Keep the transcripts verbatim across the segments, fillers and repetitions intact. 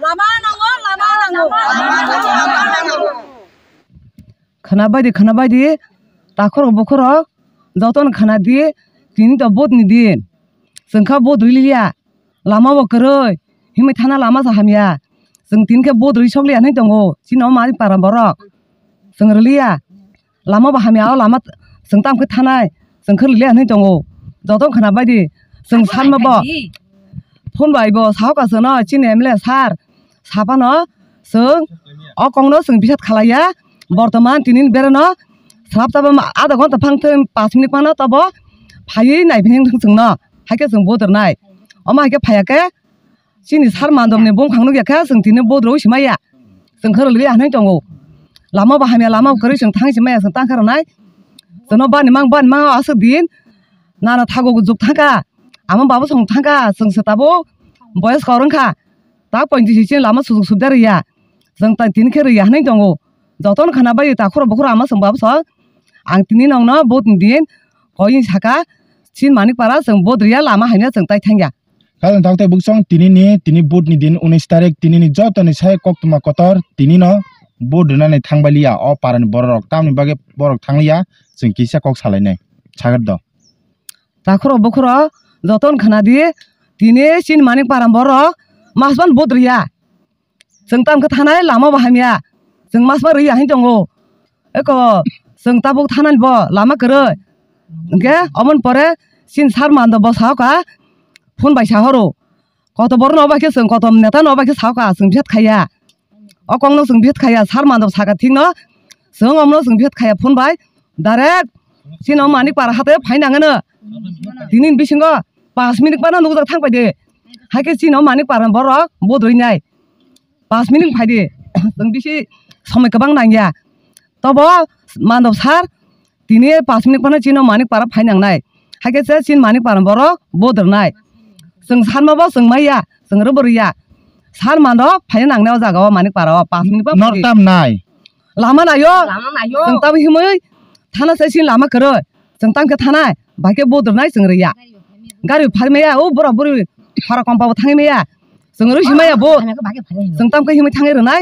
Lama nango, lama nango. Khwnabaidi, khwnabaidi, takhurok bukhurok jotono khwnadi, tini to vote ni din. Chwng kha vote rwliya, lama bo kwrwi, himwi thana lama se hamya. Chwng tini khe vote rwi sokliya hinwi tongo, chini o mani para borok. Chwng rwliya. Lama bo hamya, o lama chwng tamo khe thanai, chwng khe rwliya hinwi tongo. Joto khwnabaidi, chwng sanma bo. Phone bai bo sahoka chwngno, chini M L A sir, saphano chwng o kokno chwng bisat khalaiya. Bortoman tini bereno srap tabo adha ghonta phang thwi panch minute phano tabo phaiwi naiphai chwngno, haikhe chwng vote rwnai. Omo haikhe phaiya khe, chini sir mandopni bumkhang nukya khe chwng tini vote rwi simaya. Chwng khe rwliya hinwi tongo. Lama bo hamya, lama bo kwrwi chwng thang simaya, chwng tang khe rwnai. Chwngno bani mang, bani mang aswk din. Nana thago juk thangkha. Ama babo song thangkha. Chwng se tabuk boyos kor wngkha. Ta pointi si chini lama sujuk subda rwya. Chwng ta tini khe rwya hinwi tongo. Jotono khwnabaidi takhurok bukhurok ama chwng babo song. Ang tini nongno vote ni din koi saka. Chini manik para chwng vote rwya, lama hamya chwng tai thangya. Khajang thak tei buksong tini ni, tini vote ni din unis tarik, tini ni joto ni sai koktwma kotor, tini no vote rwna ni thang bai liya o para ni borok rok, tamoni bagwi borok thang liya, chwng kisa kok salai nai, sagir do. Takhurok bukhurok joto no khwna di, tini chini manik para borok mas ban vote rwya. Chwng tam khe thanai lama bo hamya. Chwng mas ma rwya hinwi tongo. Eko chwng tabuk thanani bo lama kwrwi. Hwnkhe omoni pore chini sir mandop bo sahoka phone bai sahoro. Koto borok no obai khe chwng koto neta no obai khe sahoka chwng bisat khaiya. O kokno chwng bisat khaiya sir mandop saka thikno chwng omno chwng bisat khaiya phone bai. Direct chini o manik para hate phai nangano. Tini ni bisingo panch minute phano nukjak thang pai de. Haikhe chini o manik para borok vote rwinai. Panch minute phai de. Chwng bisi somoi kwbang nangya. Tobo mandop sir tini panch minute phano chini o manik para phai nangnai. Haikhe se chini manik para borok vote rwnai. Chwng sanma bo chwng maya, chwng rwbo rwya. Sir mandop phai nangnai o jaga o manik para o panch minute phano phai de. Nortam nai. Lama naio. Lama naio. Chwng tamo himwi thana se chini lama kwrwi. Chwng tamo khe thanai, bai khe vote rwnai chwng rwya. Gari phai maya, o borok bwrwi khora kompa bo thangwi maya. Chwng rwi si maya vote. Chwng tamo khe himwi thangwi rwnai,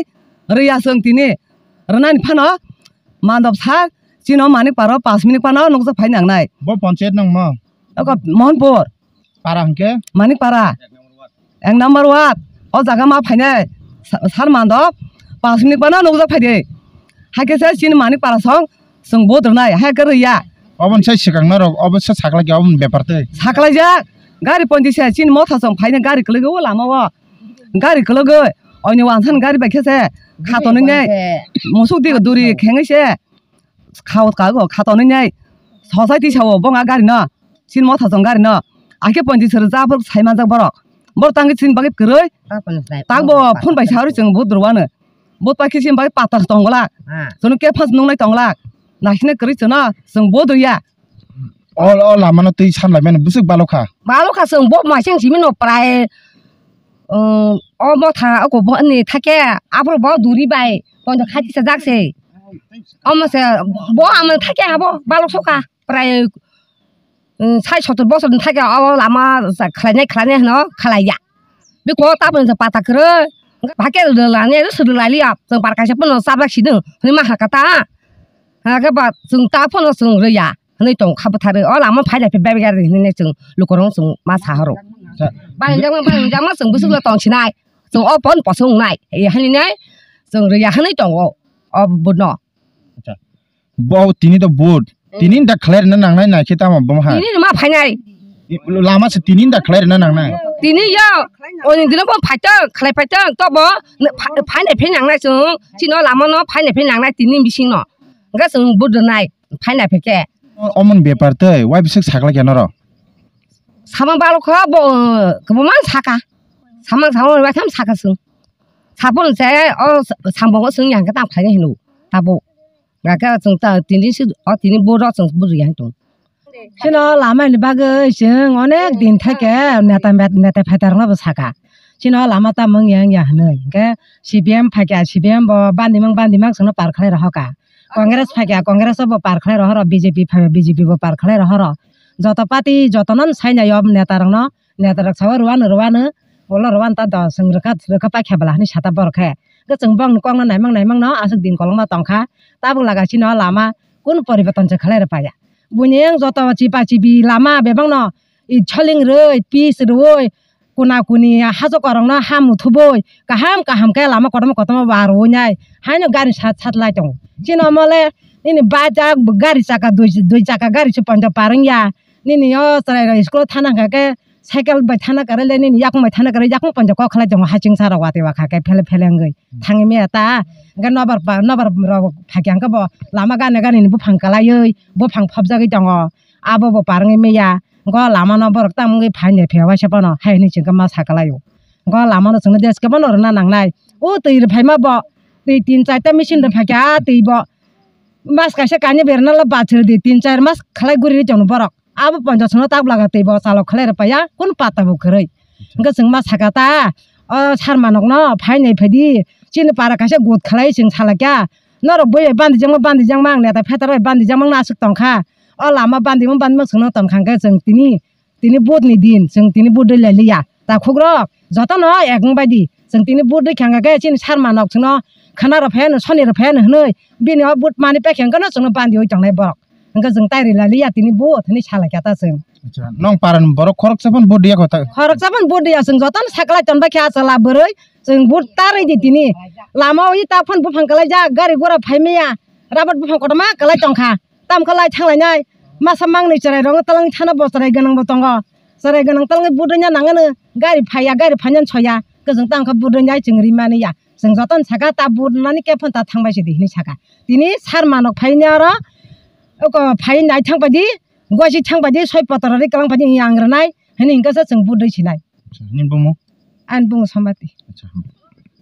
rwya chwng tini. Rwnani phano mandop sir chini o manik para o panch minute phano nukjak phai nangnai. Bo panchayat nangma? Oko Mohanpur. Para hwnkhe? Manik para. Ek number ward. O jaga ma phainai. Sa-, sir mandop. Panch minute phano nukjak phai de. Haikhe se chini manik para song. Chwng vote rwnai. Haikhe rwya. Oboni sai swkang norok. Obo se sakhlai khe oboni bepar tei. Sakhlaijak. Gari pondi se chini motha song phainai gari kwlwgwi o lama o. Gari kwlwgwi. Oini wansan gari bai khe se. Khatonwi nai. Musuk digo duri khengwi se. Khao ka go khatonwi nai. Society sao bonga gari no. Chini motha song gari no. Akhe pondi sir ja phur sai manjak borok. Borok tangwi chini bagwi kwrwi. Tang bo phone bai sa ori chwng vote rwano. Vote pai khe chini bagwi pata tongwlak. Chwng khe phas nungnai tongwlak. Naisine kwrwi chwngno chwng vote rwya. O, o lama no twi sanlai mano bwswk balokha. Balokha chwng bo maising simi no prai, um, o motha oko bo ni thake aphuru bo duri bai pondo khati sajak se. Omo se bo amo thake abo balok soka prai, um, sai sotor bosor ni thake o lama khlainai khlainai hwno khlaiya. Biko taboni se pata kwrwi, hake rwlani, rwlaliya, chwng bar kaisa phano chablak sidwng, hwnwi ma hakha ta. Hakhe ba chwng ta phano chwng rwya, hwnwi tong kha bwtharwi. O lama phai naiphi bebegari hwnwi chwng lukurok chwng ma sa horo. Sa- Bai hwnjakma, bai hwnjakma chwng bwswkle tong sinai, chwng o pon poso wngnai, e hwnwi nai chwng rwya hwnwi tongo o budno. Bo tini to vote. Tini da khlai rwna nangnai nai khe tamo bo ha. Tini ma phainai. Lama se tini da khlai rwna nangnai. Tini yo. Oni dino bo phaitong, khlai phaitong, to bo pha-, phainai phainai nangnai chwng. Chino lama no phainai phainai nangnai tini bising no. Hwnkhe chwng vote rwnai phainai phaikhe. O-, omon bepar tei wai bisik sakla khe norok. Samang balokha bo, kwbangma saka. Samang samang wai tham saka chwng. Sapon se o samung o chwng yang khe tam khlainai hino. Tabo. Gakhe chwng ta tini si o tini buro chwng buri yang tong. Chino lama ni bagwi chwng onek din thake neta met-, neta phatar no bo saka. Chino lama ta mung yang ya hwnwi. Hwnkhe C P M phaikha, C P M bo bandimang bandimang chwngno par khlai rohoka. Congress phaikha, Congress bo par khlai rohoro, B J P phaikha, B J P bo par khlai rohoro. Joto party jotono sai nai o neta rokno, neta rok sao rwano rwano. Ulo rwanta do chwng rwkha, rwkha paikha bwla hinwi sata borok khe. Hwnkhe chwng bongni kokno naimang naimangno aswk din kolokma tongkha. Tabuk laga chini o lama kunu poriborton se khlai rwpaiya. Buini yang joto chipa chibi lama bebakno i soling rwi, pis rwi, kuna kuni hachwk korokno ha muthubwi kaham kaham khe lama kotorma kotorma ba rwinai haino gari sat sat lai tongo. Chini omo le nini bike jak gari chaka dui, dui chaka gari se ponjo par wngya. Nini o chwrai rok school o thana hwnkha khe cycle bai thana kwrwi le, nini yakung bai thana kwrwi, yakung ponjo kok khlai tongo, hachingsa rok watwi wakha khe phele phele wngwi thangwi maya ta. Hwnkhe nobar ba, nobar rok phakya hwnkhe bo lama gana gana ni buphang kwlaiwi, buphang phobjagwi tongo, abo bo par wngwi maya. Hwnkhe o lama no borok tamo wngwi phai nai phiya waisa phano hai hwnwi chwngkhe ma sa kwlaio. Hwnkhe o lama no chwngno deske bono rwna nangnai. O twi rwphaima bo, twi tin charta machine rwphaikha, a twi bo mas kaisa kainwi berana le bachwrwi di, tin char mas khlai guri ri tongo borok. Abo ponjo chwngno tabuk laga twi bo chalo khlai rwpaiya, kunu pata bo kwrwi. Hwnkhe chwng ma saka ta, o sar manokno phai nai phai di, chini para kaisa gut khlai chwng salakya. Norok bui bai bandijakma, bandijakma, ang neta phetar bai bandijakma wngna aswk tongkha. O lama bandimung bandimung chwngno tongkha hwnkhe chwng tini, tini vote ni din, chwng tini vote rwlai liya. Takhukrok jotono ek wngbai di. Chwng tini vote rwkha hwnkhe chini sar manok chwngno khana rw phaiya no, soni rw phaiya no hwnwi bini o vote mani paikha hwnkhe no chwngno bandiwi tongnai borok. Hwnkhe chwng tai rwlai liya tini vote hwnwi salaikha ta chwng. Acha, nong paran borok khoroksa phano vote rwya kho ta? Khoroksa phano vote rwya, chwng jotono saklai tonbaikha achwla bwrwi, chwng vote ta rwdi tini. Lama o i ta phano buphang kwlaijak, gari gura phaimaya, rabat buphang kotorma kwlai tongkha. Tamo khe lai thang lainai, masa mangni chwrai rok twlang thana bo chwrai gwnang bo tongo. Chwrai gwnang twlang budui na nangano, gari phaiya, gari phainani soya, kwchwng tamo khe budui nai chwng ri mani ya. Chwng jotono saka ta budnani khe phano ta thang bai si di hinwi saka. Tini sar manok phai ni oro, oko phai nai thang bai di, goisi thang bai di, soi potro ri kwlang bai di, yang rwnai, hinwi hwnkhe se chwng budui sinai. Acha, nini bumung? Ani bumung Somati. Acha, hambai.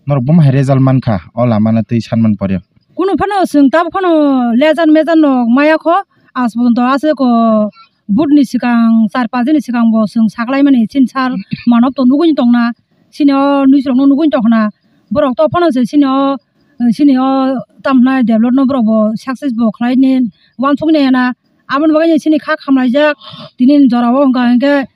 Norok buma hai result mankha, o lama no twi sanmani pore? Kunu phano chwng tabuk phano lejar mejar no maya kho, aaj porjonto aswk ko vote ni swkang char panch din ni swkang bo chwng saklaimani chini sar manok to nugwi tongna, chini o news rok no nugwi tongkhna, borok to phano se chini o, chini o tamo hwnai develop no borok bo success bo khlaini uansukni hwna. Aboni bagwi chini kha khamlaijak, tini jora o hwnkha hinkhe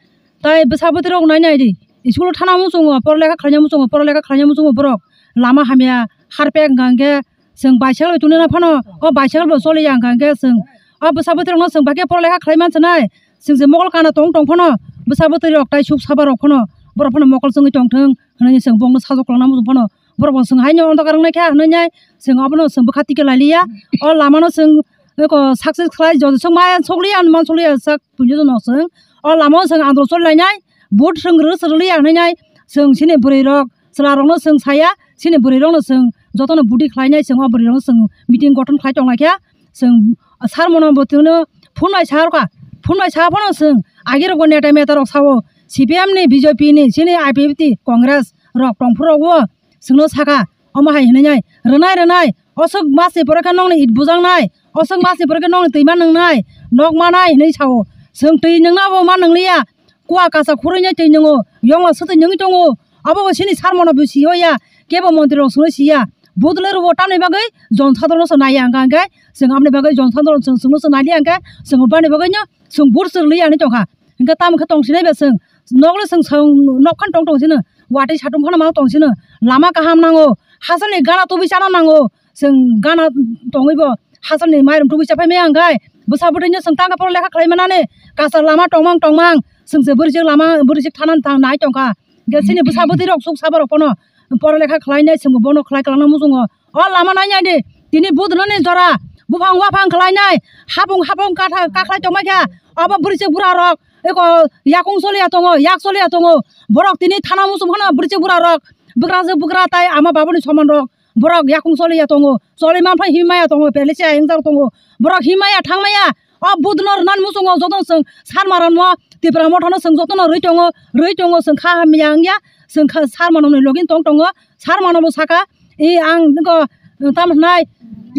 tai bwsa bwtwi rok nai nai di. School o thana muchungo, pora lekha khlaina muchungo, pora lekha khlaina muchungo borok. Lama hamya, harpek hwnkha hinkhe chwng bicycle bai tongna phano, o bicycle bo choliya hwnkha hinkhe chwng o bwsa bwtwi rokno chwng bai khe pora lekha khlai man sanai. Chwng se mokol kana tong tong phano, bwsa bwtwi rok tai suk saba rok phano, borok phano mokol chwngwi tong thung hwnwi chwng bongno sajwk kwlangna muchung phano. Borok bo chwng haino ondokar wngnaikha hwnwi nai chwng abono chwng bwkha tike lailiya. O lamano chwng eko success khlai joto chwng maya sokliya hwnwi mansokliya sak puijo no chwng. O lamao chwng andro choli lainai, vote chwng rw-, rwliya hwnwi nai chwng chini bwrwi rok chwla rokno chwng saya, chini bwrwi rokno chwng jotono budi khlainai chwng o bwrwi rokno chwng meeting gothon khlai tonglaikha. Chwng sar mono bo twino phone bai sa rwkha, phone bai sa phano chwng agirokbo neta meta rok sao, C P M ni, B J P ni, chini I P F T, Congress rok tongphuru rokbo chwngno sakha, omo hai hwnwi nai, rwnai, rwnai, oswk masni pore khe nokni it bujaknai, oswk masni pore khe nokni twima nwngnai, nok manai hwnwi sao. Chwng twi nwngnabo ma nwngliya, kua kasa khurui nai twi nwngo, yongla swtwi nungwi tongo, abo bo chini sar mono bo si ya, kebo montri rok chwngno si ya. Budle rwbo tamni bagwi jon sadrono se naiya hwnkha hwnkhe, chwng aboni bagwi jon sadrono chwng, chwngno se naiya hwnkhe, chwng bani bagwino chwng bur chwrwliya hinwi tongkha. Hwnkhe tamo khe tong sinai ba chwng? Nokle chwng, chwng nok phano tong tong sino, watwi satung phano ma tong sino, lama kaham nango, hasteni gana tubui chana nango, chwng gana tongwi bo hasteni mairum tubui chaphai maya hwnkhe bwsa bwtwino chwng tangkhe poro lekha khlai manani, kasa lama tongmang tongmang, chwng se bwrwi chwng lama, bwrwi chwng thanani tang nai tongkha. Hwnkhe chini bwsa bwtwi rok suk saba rok phano poro lekha khlainai, chwngbo bono khlai kwlangna muchungo. O lama nainai di, tini budunani jora, buphang waphang khlainai, hapung hapung katha-, kakhlai tongmai kha, obo bwrwichwk bura rok, eko yakung choliya tongo, yak choliya tongo, borok tini thana muchung phano bwrwichwk bura rok, bwkrajwk bwkra tai ama babuni soman rok, borok yakung choliya tongo, choli manphai himaya tongo, pelisa hingjak tongo, borok himaya thangmaya, o budno rwnan muchungo jotono chwng sar maranmo Tipra mothano chwng jotono rwi tongo, rwi tongo, chwng kha hamya wngya, chwng kha sar manokni login tong tongo, sar manobo saka, I ang nokho, tamo hwnai,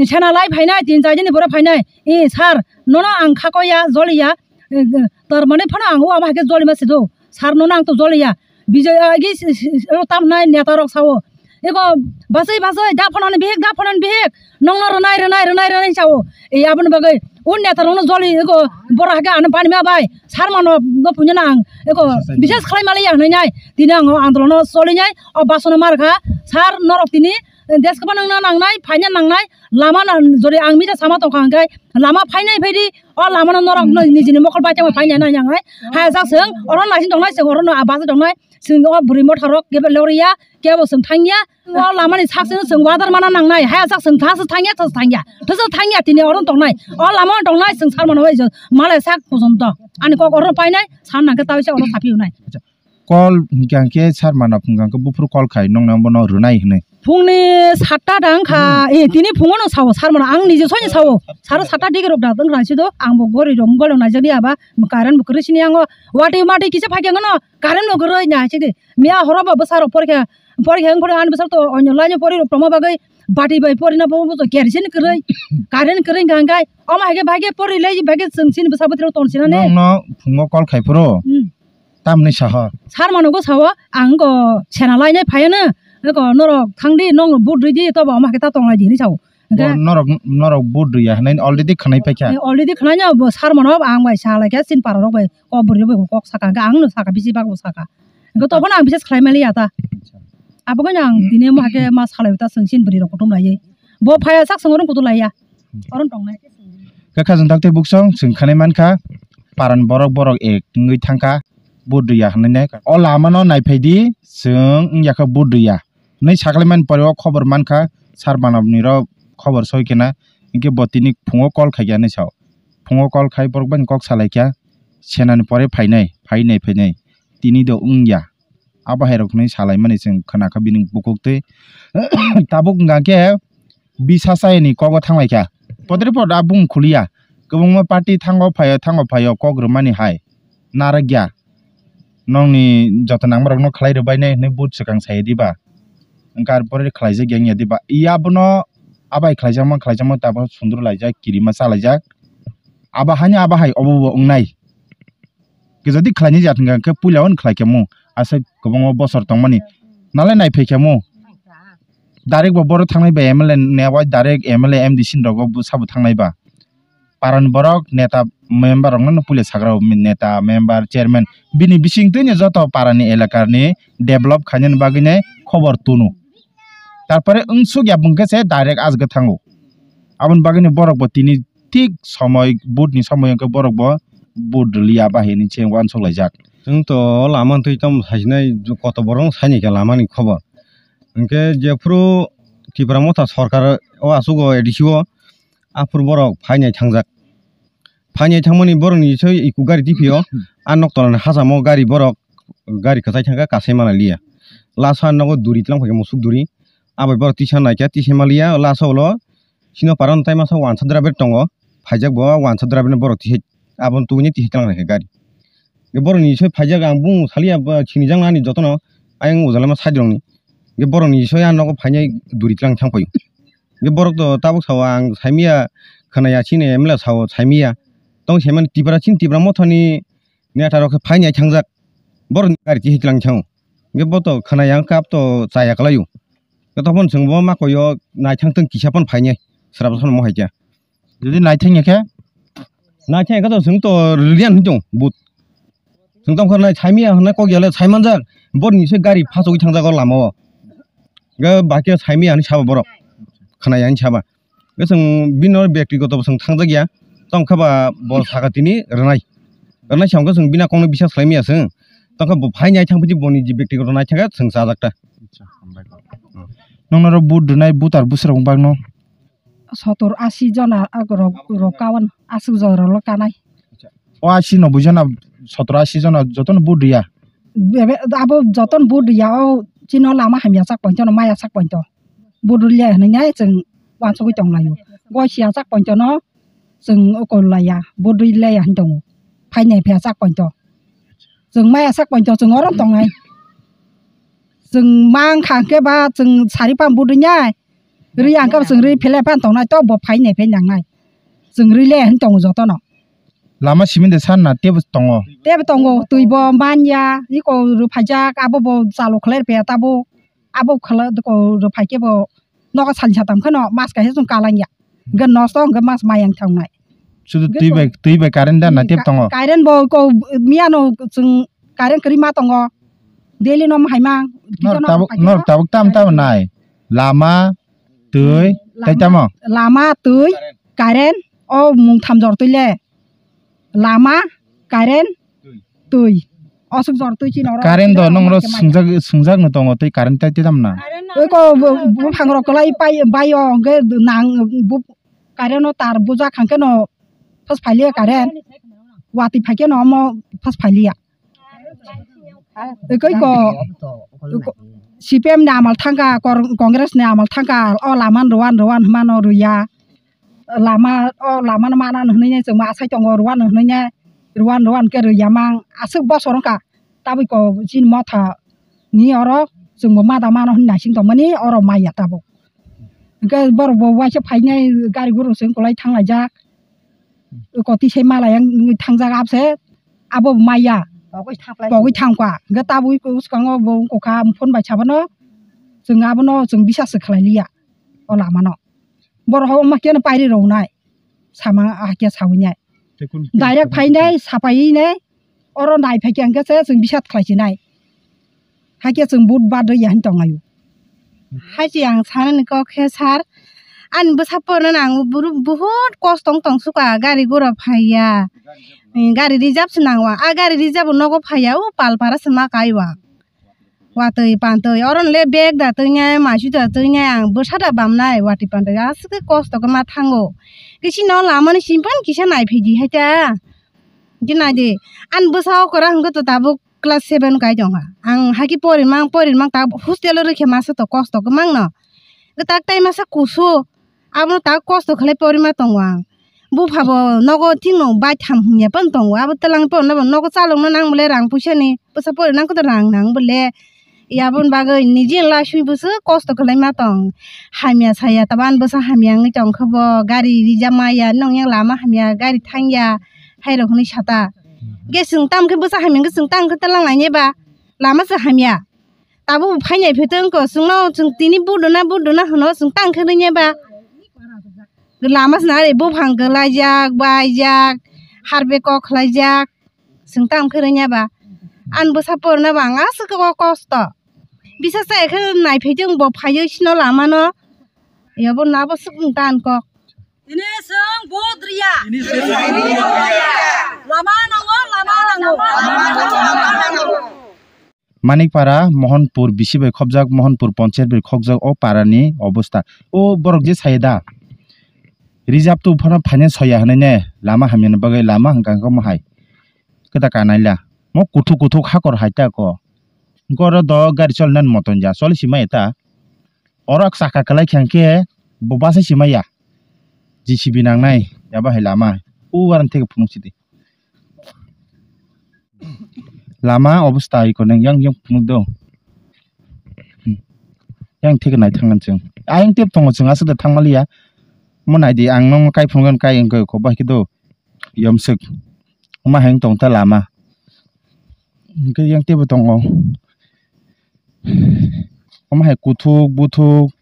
sena lai phainai, tin char din ni pore phainai. I sir, nono ang kha koya, joliya, tor mani phano ang o abo hai khe jolima se do. Sir, nono ang to joliya. Bijoy, agi, tamo hwnai neta rok sao. Eko basai basai da phone ni bihik, da phone ni bihik. Nongno rwnai, rwnai, rwnai, rwnai sao. E aboni bagwi un neta rokno joli eko bora hake ano bani ma bai. Sar mano no punya nang. Eko bises khlai mali ya hnai nai. Tini ang andolono choli nai. O basono mar kha. Sar norok tini desk ba nangna nangnai, phaina nangnai. Lama na joli ang mita sama tongkha hwnkhe lama phainai phaidi. O lama no norok no nijini mokol bai tamo phainai nai nangnai. Haya jak swng oro naising tongnai, swng oro no a basa tongnai. Swng o bwrwi motha rok kebo loriya, kebo swng thangya. O lama ni sak swng swng wadar mana nangnai. Haya sak swng thasa thangya, thasa thangya. Thasa thangya tini oro tongnai. O lama no tongnai swng sar mano bai malai sak kuchom to. Ani kok oro painai, san nangkhe tawi se oro sapi unai. Call hwnkhe hwnkhe sar mano hwnkhe buphuru call khai nongno bono rwnai hwnwi. Phungni satta da wngkha, eh, tini phungo no sao sar mano, ang nije soini sao. Saro satta digi rok da wngkha sido, ang bo gori rok mobile rok naijak di aba, current bo kwrwi sini ango, wati mati kisa phaikhe ngono, current bo kwrwi na sidi. Miya horo bo bwsarok porikha, porikha wng porikha ani bwsarok to onyo line o pori rok tongma bagwi bati bai porina bo bo kerosene kwrwi, current kwrwi hwnkha hwnkhe, omo haikhe bahai khe pori lai bahai khe chwng chini bwsa bwtwi rok tong sinani. Nongno phungo call khai phuru. Hmm. Tamni saha? Sar mano go sao, ang go sena lainai phaiano, go norok thangdi, nong vote rwidi, tobo omo hakhe ta tonglai di hinwi sao. Bo norok, norok vote rwya hinwi already khwnai paikha. Eh, already khwnai no bo sar mano ang bai sa laikha, sin para rok bai kok bwrwi rok bai kok saka, ang no saka, bisi bak bo saka. Go tobo no ang bises khlai mali ya ta. Acha. Abo go ang dine mo hakhe ma salai ta seng sin bwrwi rok kutum lai. Bo phaya sak seng orong kutum lai ya. Oron tongnai. Khe khajang dakti buksong chwng khanai mankha, paran borok borok ek wngwi thangkha, vote rwya hwnwi nai. O lama no naiphai di, chwng wngya kha vote rwya hwnwi saklaimani pore o khobor mankha, sar manabni rok khobor soi khe na, hinkhe bo tini phungo call khaikha hinwi sao. Phungo call khai borok bai kok salaikha, senani pore phainai, phainai, phainai, tini do wngya. Abo hai rok hwnwi salaimani chwng khwnakha bini bukhuk twi. Tabuk wngkha khe, bisa chayani kogo thanglaikha. Podre pod a bung khuliya. Kwbangma party thango phaio, thango phaio kok rwmani hai. Narwkya. Nongni joto nangmarokno khlai rwbainai hwnwi vote swkang sai diba? Wngkha ar pore khlaijak ya wngya diba? Iya abono abai khlaijakma, khlaijakma tabuk sundru laijak, kirima chalaijak. Abo haino abo hai obo bo wngnai. Khe jodi khlaini jat hwnkha khe puila on khlai khe mu. Aswk kwbangma bosor tongmani. Nalai naiphai khe mu. Direct bo boro thangnai ba M L A ne abo direct M L A M D C ni rogo bo sabo thangnai ba. Parani borok neta member rokno no puila sagra o neta member chairman bini bising twi no joto parani elakani develop khainani bagwi nai khobor tunu. Tarpore wngsuk ya bwngkhe se direct aswk thango. Aboni bagwi no borok bo tini thik somoi vote ni somoi hwnkhe borok bo vote rwliya bahai hinwi se uansuk laijak. Chwng to o lama twi tamo saisinai koto borok no saini khe lama ni khobor. Hinkhe jephuru Tipra Motha sorkar o aswk o A D C o aphuru borok phainai thangjak. Phainai thangmani borokni soi iko gari tiphio a nok tolani hachamo gari borok gari kwchai thangkha kasai manaliya. Last o a nogo duri tlang phaikha musuk duri. Abai borok tisa naikha tisai maliya last o ulo. Sino parano tai masa wansa driver tongo. Phaijak bo wansa driver no borok tisai aboni tubuni tisai tlang naikha gari. Borokni soi phaijak ang bung saliya sinijakno ani jotono ayang ujalama side rokni. Borokni soi a nogo phainai duri tlang thang phaio. Hingke borok to tabuk sao ang saimanya khwnaya chini M L A sao saimanya. Tong saimani Tipra chini Tipra mothani neta rok khe phainai thangjak. Borok ni gari twi tlang thango. Hingke bo to khwnaya wngkha to chaya kwlaio. Tokphano chwng bo ma koio naithang tong kisa phano phainai. Srapsa phano mohai khe. Jodi naithang ya khe? Naithang ya khe to chwng to rwliya hinwi tongo but. Chwng tamo khe nai saimanya hwnwi kok ya le saimanjak. Borokni se gari phasogwi thangjak o lama o. Hwnkhe bahai khe saimanya hinwi saba borok. Khwnaya hinwi saba. Hwnkhe chwng bini bektigoto bo chwng thangjak ya. Tamo khe ba bo saka tini rwnai. Rwnai se hwnkhe chwng bini kokno bisas khlai manya chwng. Tamo khe bo phai nai thang phidi boni je bektigoto nai thang khe chwng chajak ta. Nokno oro but rwnai butar bwswrok wng bakno. Sotor asi jona rok rok kawan aswk jora lo kanai. O asi noboi jona, sotor asi jona jotono vote riya. Bebe abo jotono vote riya o chini lama hamya chak pointo no maya chak pointo. Vote riya hinwi nai chwng wansugwi tong laio. Goi siya chak pointo no chwng oko laya vote ri laya hinwi tongo. Phainai phiya chak pointo. Chwng maya chak pointo chwng oro tongnai. Chwng mang kha khe ba chwng sari pam vote ri nai. Ri ang khe chwng ri phele phan tongnai to bo phai nai phai nangnai. Chwng ri le hin tongo jotono. Lama simi de san na tebo tongo. Tebo tongo twi bo man ya iko ru phaijak abo bo chalo khlai phe tabo. abo khala ko rw phai khe bo nogo sal satam kheno mas kaisa chwng kalangya. Hwnkhe nosto hwnkhe mas mayang thangnai. Sudu twi bai, twi bai current da na tep tongo? Current bo ko miyano chwng current kwrwi ma tongo. Daily no hai ma. Nor tabuk, nor tabuk tam tam nai. Lama, twi, tai tamo? Lama, twi, current, o mung tham jor twi le. Lama, current, twi. Aswk jor twi chini oro. Current do nong oro swngjak, swngjak no tongo tei current tai tei tam na. Oi ko bu, buphang rok kwlai pai, bai o hwnkhe nang bu current o tar bujak hwnkhe no phas phailiya current. Watwi phaikhe no omo phas phailiya. Tei ko, C P M ni amal thangkha, kor-, Congress ni amal thangkha, o lama rwuan rwuan hwnmano rwya. Lama, o lama no mana hwnwi nai chwng ma asai tongo, rwuan hwnwi nai, rwuan rwuan khe rwya mang aswk bosor wngkha. Tabuk ko chini motha ni oro chwng bo ma da mano hwnwi naising tongmani oro maya tabuk. Hwnkhe borok bo waisa phainai gari guru chwng kwlai thanglaijak. Koti sai mala yang thangjak abse abo maya pogwi thangkha. Hwnkhe tabuk bwskango bo wngkha phone bai sabano chwng abono chwng bisas se khlai liya o lama no. Borok hokma khe no pairi rwnai sama hakhe sawi nai. Direct phainai sapai nai oro nai phaikhe hwnkhe se chwng bisat khlai sinai. Hakhe chwng vote badwi ya hin tonglaio. Hai se ang sanani kok khe sir, ani bwsa porno ang buru-, buhut kosto wng tong suka, gari gura phaiya. Gari reserve se nango, a gari reserve bo nogo phaiya, o Palpara se ma kaiwa. Watwi pantwi, oro le bag da twi nai, maisu da twi nai, ang bwsa da bamnai, watwi pantwi aswk kosto khe ma thango. Kisi no lama ni simpan kisa nai phaidi hai ta. Hwnkhe nai di, ani bwsa okora hwnkhe to tabuk class seven kai tongkha. Ang hakhe porimang, porimang ta hostel o rwkhe masa to kosto kwmang no. Kwtak tai masa kusu, abono ta kosto khlai porima tongo ang. Bupha bo nogo thikno bai tham himya pan tongo, abo twlang porno bo nogo chalokna nang bole rang puisa ni, bwsa porinang khe to rang nang bole. Aboni bagwi niji lai swi bwswk kosto khlai ma tong. Hamya saya tabo ani bwsa hamya wngwi tong khe bo gari rijak maya nong yang lama hamya gari thangya hai rok hwnwi sata. Ge chwng tamo khe bwsa hamya wngkhe chwng tamo khe twlang lainai ba lama se hamya. Tabuk bo phainai phi tongkho chwngno chwng tini budona budona hwno chwng tamo khe rwinai ba. Lama se nari buphang kwlaijak baijak harbe kok khlaijak. Chwng tamo khe rwnya ba. Ani bwsa porna ba ang aswk o kosto. Bisa sa khe nai phai tong bo phaiwi sino lama no. Yabo na bo swk wng ta ang kok. Tini chwng vote rwya. Lama nango, lama nango. Manikpara, Mohanpur bisi bai khobjak, Mohanpur ponchayat bai khobjak o para ni obostha. O borok je saya da. Reserve to phano finance hoya hwnwi ne lama hamya ni bagwi lama hwnkha hwnkha omo hai. Kwta kanaila. Mo kuthuk kuthuk hakor hai ta ko. Hwnkhe oro do gari cholnani moton ja choli si maya ta. Oro chaka kwlai khe hwnkhe bo basa si maya. J C B nangnai yaba hai lama. O warang theke phunuk sidi. Lama obostha iko nang yang yang phunuk do. Hmm. Yang theke nai thangna chwng. Ayang tep tongo chwng aswk da thangmaliya. Mo nai di ang nang kai phunukgani kai wngkhe ko bai khe do. Yomswk. Omo hai wng tong ta lama. Hwnkhe yang teibo tongo. Omo hai kuthuk buthuk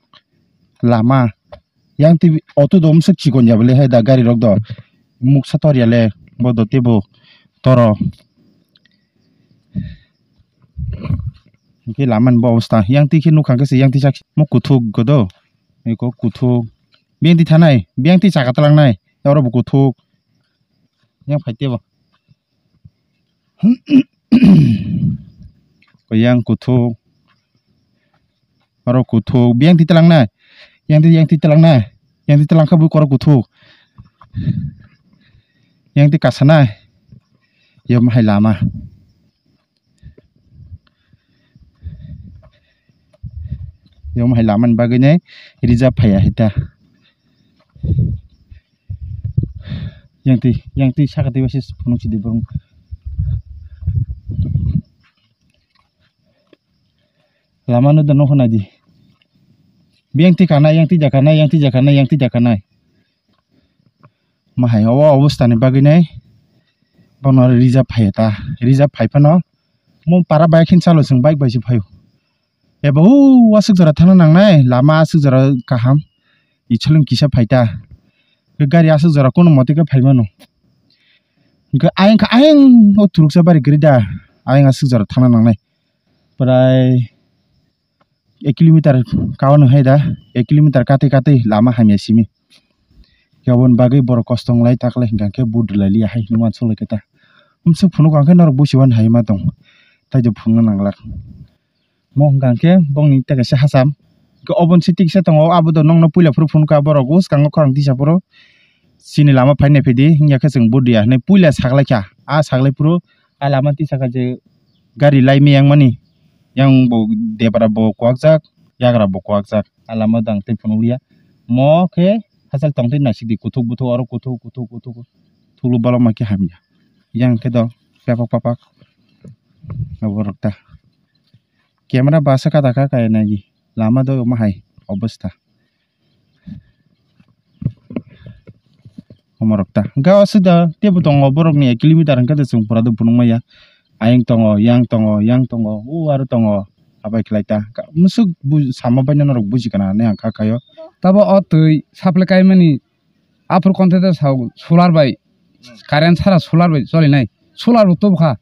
lama. Yang tei auto do omswk chikon ya bole hai da gari rok do. Muksa tor ya le bo do teibo toro. Hwnkhe lama ni bo obostha. Yang tei khe nukha khe se yang tei sak mo kuthuk godo. Eko kuthuk. Biyang tei thanai, biyang tei chaka twlangnai. Oro bo kuthuk. Yang phai teibo. Yang kuthuk. Oro kuthuk. Biyang tei twlangnai. Yang tei, yang tei twlangnai. Yang tei twlang kha bui korok kuthuk. Yang tei kasanai. Yom hai lama. Yom hai lama ni bagwi nai reserve phaiya hai ta. Yang twi, yang twi saka twi waisa phunuk sidi borok. Lama no dono khna di. Yang twi kana, yang twi jakana, yang twi jakana, yang twi jakana. Mahai obo obostha ni bagwi nai bono reserve phai ta, reserve phai phano mo para bike hin chalo chwng bike bai se phaio. Eba o aswk jora thangna nangnai, lama aswk jora kaham. Ichwlwng kisa phaita. Khe gari aswk jora kono mote khe phaimano. Hwnkhe ayang kha ayang o turuksa bari kwrwi da. Ayang aswk jora thangna nangnai. Prai ek kilometer kawan hai da. Ek kilometer katwi katwi lama hamya simi. Aboni bagwi borok kosto wnglai taklai hwnkha khe budlai liya hai hwnwi uansuk lai khe ta. Umsuk phunuk ang khe norok busi uan hai ma tong. Taijo phunukna nanglak. Mo hwnkha khe bongni tei kaisa hacham. Khe oboni se tiksa tongo, abo do nokno puila phuru phunukha borok o swkango khorang tisa phuru. Chini lama phainai phaidi, wngya khe chwng budiya hinui puila saklaikha. A saklai phuru a lama tisakha je gari lai miyang mani. Yang bo debra bo kwakjak, yagra bo kwakjak. A lama dang tei phunukliya. Mo khe hachal tongtwi naisidi kuthuk buthuk oro kuthuk kuthuk kuthuk. Thuklu bolongma khe hamya. Yang khe do pepak papak. Abo rok ta. Camera basa kada kha kaya nai lama do omo hai obostha. Omo rok ta hwnkhe o sida teibo tongo borok ni ek kilometer hwnkhe chwng pura do phunuk maya. Ayang tongo, yang tongo, yang tongo, o aro tongo. Abai khlai ta musuk sama bai norok buji kana hinui ang kha khaio. Tabo o twi supply kaimani. Aphuru contractor sao solar bai, current sara solar bai cholinai, solar bo tubukha.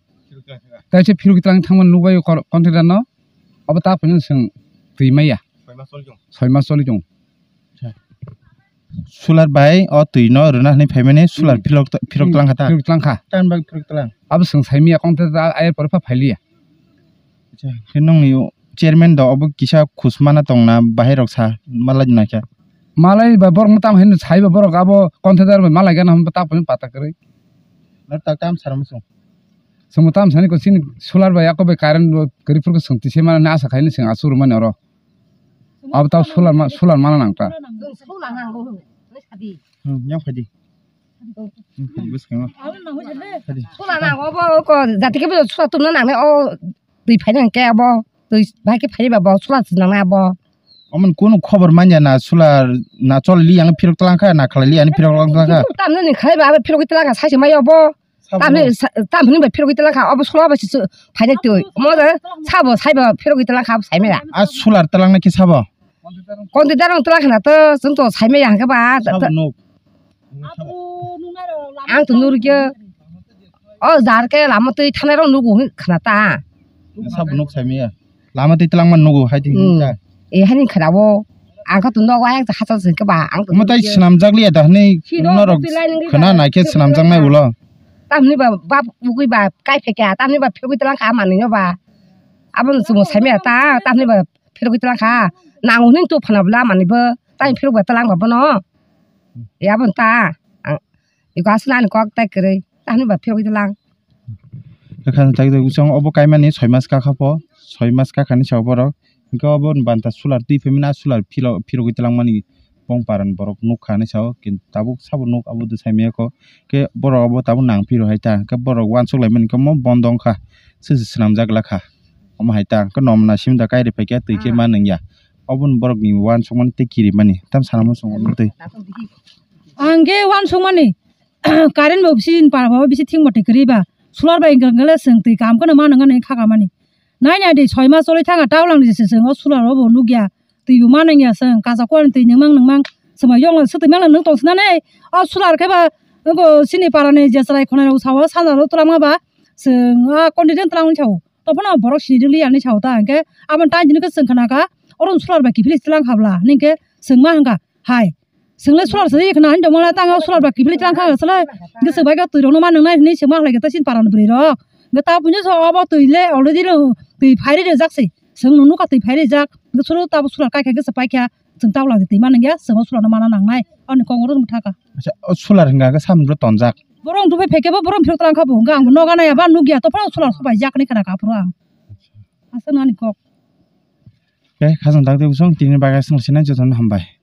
Kaisa phirok tlang thangmani nukbai o contractor no, abo ta phano chwng twi maya. Soi mas choli tong. Solar bai o twi no rwna hinui phaimani solar phirok, phirok tlang kha ta. Phirok tlang kha. Tamni bagwi phirok tlang? Abo chwng saimaya contractor a, a, er pore pha phailiya. Acha, khe nongni chairman do obo kisa khus mana tongna bahai rok sa malai naikha. Malai ba borok no tamo hinwi sai ba borok abo contractor bai malai gana hwnba ta pata kwrwi. Nor ta kam sara muchung. Chwngbo tamo sani ko chini solar bai ako bai current bo kwrwi phuru ko chwng twi se mana asa khaini chwng asuk rwmani oro. Abo ta solar ma, solar mana nang ta. Solar nango hwnwi sadi. Hmm, yang phadi. Hmm, phadi bwskango. Phadi. Solar nango bo ko jati khe bo solar tumna nangnai o. Twi phaina hwnkhe abo twi bahai khe phaiba bo solar se nang abo. Omo ni kunu khobor manya na solar na choli yang phirok tlang kha na khlai li yang phirok tlang kha. Tamni ni khlai ba phirok tlang kha sai se mai obo. Tamni tamni ba phirok tlang kha obo solar ba se phaina twi. Mo da sabo sai ba phirok tlang kha sai mai ya. A solar tlang na khe sabo. Kon de darang tlang kha na to sung to sai mai ya hwnkhe ba. Sabo nuk. Ang to nurgya. O jar khe lama twi thanai rok nugo hwn khna ta. Sabo nuk sai maya. Lama twi twlang man nugo hai twi. Hmm. E hani khna o. Ang kha to nogo ayang hachal sing khe ba ang to. Mo tai nurgya. Swnam jak liya da hwnwi norok khna nai khe swnam jak nai ulo. Tamni ba bap ugui ba kai phe kya tamni ba phegui twlang kha manwi no ba. Abo no chumo sai maya ta tamni ba phegui twlang kha. Nang hwnwi to phana bla manwi bo tai phegui twlang ba bono. E abo ta. Iko aswk nani kok tai kwrwi, tahni ba phirogwi tlang. Kha tai bising obo kaimani soi mas kakha pho, soi mas kakha ni sa borok. Hingke obo banta solar twi phaimani, a solar phiro-, phirogwi twlangmani bong paran borok nukha hinwi sao, kin-, tabuk sabo nuk abo dwsai maya kho. Khe borok obo tabuk nang phiro hai ta, hingke borok uansuk laimani khe omo bondo wngkha, se se swnamjak lakha. Omo hai ta, hingke nom naising da kairwi phaikhe twi khe ma nungya. Oboni borokni uansukmani tei kirimani, tam sana muchungo twi. Ang khe uansukmani, current bo bisi para bo bisi thik motwi kwrwi ba, solar bai wngkha le chwng twi kaham kheno ma nangani kha kamani. Nai nai di soi mas choli thanga taulang di se chwng o solar o bo nukya, twi bo ma nangya chwng, kacha kuani twi nungmang nungmang, swmai yong se twi mang nung tong sinani, o solar khe ba, abo chini para ni je chwrai khonai rok sao, sanja rok twlangma ba, chwng a continue twlang sao, to phano borok sini rwli ani sao ta, hwnkhe abo tai tini khe chwng khna kha, oro solar bai kiphilwi twlang kha bla, hwnkhe chwng ma hwnkha, hai. Chwng le solar se khna hinwi tongma le tang o solar ba kiphilwi tlang kha sele. Hwnkhe chwng bai khe twi rok no ma nang nai hinwi chwng ma khlai khe ta chini para ni bwrwi rok. Hwnkhe ta buino so obo twi le already no twi phai rijak se. Chwng no nukha twi phai rijak. Hwnkhe suru ta bo solar kai kha hwnkhe se pai kha. Chwng ta ulang twi ma nang ya chwng o solar no mana nang nai. Ani kok oro thaka. Acha, o solar hwnka khe samung tonjak. Borok wngthu phai khe bo borok phirok tlang kha bo hwnkhe ang bo noga nai ya ba nukya to phano solar so bai jak ni khna kha phuru ang. Asa nani kok. Khe khajang dakti usong tini bagwi aswk sinai jotono hambai.